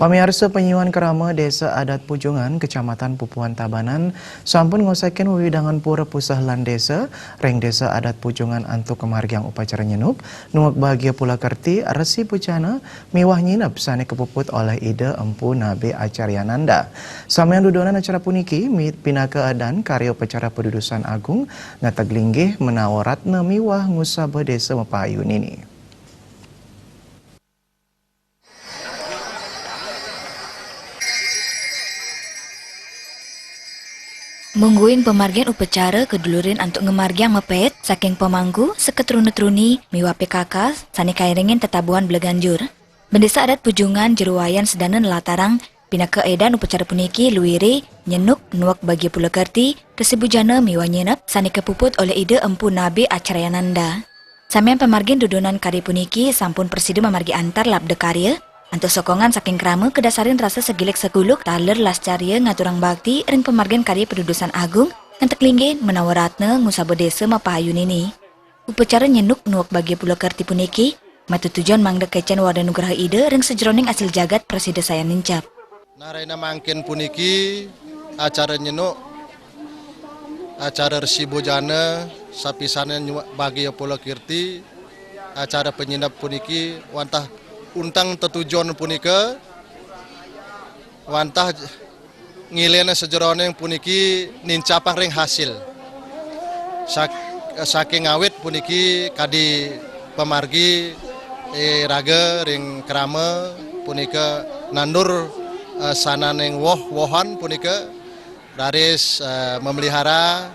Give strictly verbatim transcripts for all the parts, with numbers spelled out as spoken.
Pamiarsa, panyuan krama Desa Adat Pujungan, Kecamatan Pupuan Tabanan, sampun ngosekin wewidangan pura puseh lan desa, ring Desa Adat Pujungan antuk ngamargiang upacara nyenuk, nuek bagia pulakerti, resi bujana, miwah nyineb sane kapuput olih Ida Empu Nabe Acaryananda. Samian dudonan acara puniki mi-, pinaka edan karya upacara padudusan agung, ngeteg linggih, menawa ratna miwah ngusaba desa mapahayu nini. Mungguing pamargin upacara kadulurin antuk ngamargiang mapait saking pamangku, seketruna-truni, miwah P K K, sane kairingin tetabuhan bleganjur. Bendesa Adat Pujungan Jero Wayan sedana nlatarang, pinaka edan upacara puniki luire nyenuk nuek bagia pulakerti, resi bujana miwah nyineb sane kapuput olih Ida Empu Nabe Acaryananda. Samian pamargin dudonan karya puniki sampun prasida mamargi antar labda karya, antuk sokongan saking krama kadasarin rasa segilik seguluk taler lascarya ngaturang bakti ring pamargin karya padudusan agung, ngeteg linggih menawa ratna ngusaba desa mapahayu nini. Upacara nyenuk nuek bagia pulakerti puniki, matetujon mangda kecen wada nugraha Ida ring sajeroning asil jagat prasida sayan nincap. Nah, rahina mangkin puniki acara nyenuk, acara resi bujana, sapisane nyuek bagia pulakirti, acara panyineb puniki, wantah unteng tetujon punika, wantah ngilena sajeroning puniki nincapang ring hasil. Sak-, saking awit puniki kadi pamargi, eh, raga ring krama punika nandur, eh, sananing woh-wohan punika raris, eh, memelihara,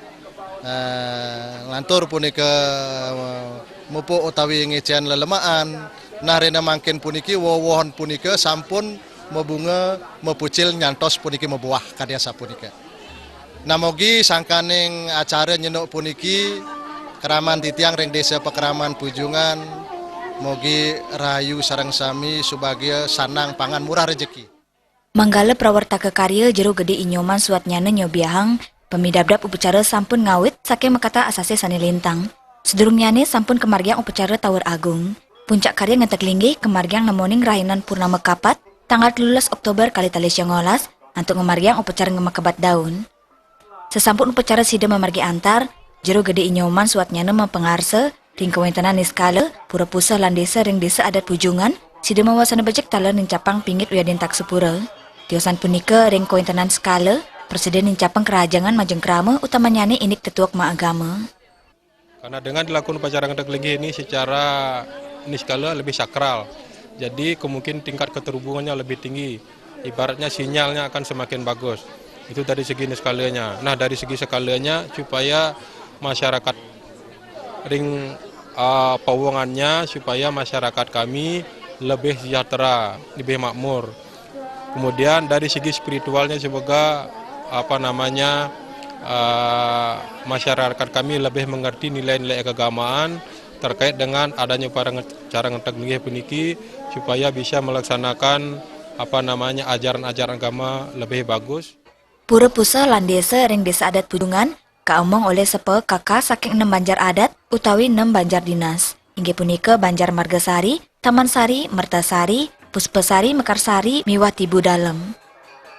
eh, nglantur punika, eh, mupuk utawi ngicen lelemaan. Nah, rahina mangkin puniki woh-wohan punika sampun mabunga, mapucil nyantos puniki mabuah kadi asapunika. Nah, mogi sangkaning acara nyenuk puniki kraman titiang ring Desa Pakraman Pujungan, mogi rahayu sareng sami subagia sanang pangan murah rejeki. Manggala prawartaka karya Jero Gede I Nyoman Suwatnyana nyobiahang, pamidabdab upacara sampun ngawit saking makatah asasih sane lintang. Sadurungnyane sampun kamargiang upacara tawur agung. Puncak karya ngeteg linggih kamargiang nemoning rahinan purnama kapat, tanggal telulas Oktober kalih tali songolas, antuk ngamargiang upacara ngemakebat daun. Sasampun upacara sida mamargi antar, Jero Gede I Nyoman Suwatnyana mapangarsa ring kawentenan niskala, pura puseh lan desa ring Desa Adat Pujungan, sida mawasana becik taler nincapang pinggit wiadin taksapura. Tiosan punika ring kawentenan sekala, prasida nincapang karahajengan majeng krama, utamanyane indik tetuek maagama. Karena dengan dilakukan upacara ngeteg linggih ini secara niskala lebih sakral, jadi kemungkinan tingkat keterhubungannya lebih tinggi. Ibaratnya sinyalnya akan semakin bagus. Itu dari segi niskalanya. Nah, dari segi sekalanya supaya masyarakat ring, ah, pawongannya, supaya masyarakat kami lebih sejahtera, lebih makmur. Kemudian dari segi spiritualnya semoga, apa namanya, eh, masyarakat kami lebih mengerti nilai-nilai keagamaan terkait dengan adanya para nge-, cara ngeteg linggih puniki supaya bisa melaksanakan, apa namanya, ajaran-ajaran agama lebih bagus. Pura puseh lan desa ring Desa Adat Pujungan kaemong olih sepa kaka saking enem banjar adat utawi enem banjar dinas. Inggih punika Banjar Margasari, Taman Sari, Mertasari, Puspasari, Mekarsari, miwah Tibu Dalem.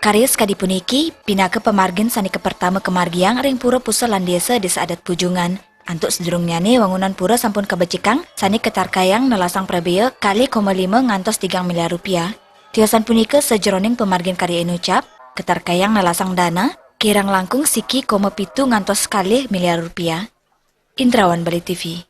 Karya sakadi puniki pinaka pamargin sane kapertama kamargiang ring pura puseh lan desa Desa Adat Pujungan. Antuk sadurungnyane wangunan pura sampun kabecikang sane katarkayang nelasang prabea kalih koma lima ngantos tigang miliar rupiah. Tiosan punika sajeroning pamargin karya inucap, katarkayang nelasang dana, kirang langkung siki koma pitu ngantos kalih miliar rupiah. Indrawan Bali T V.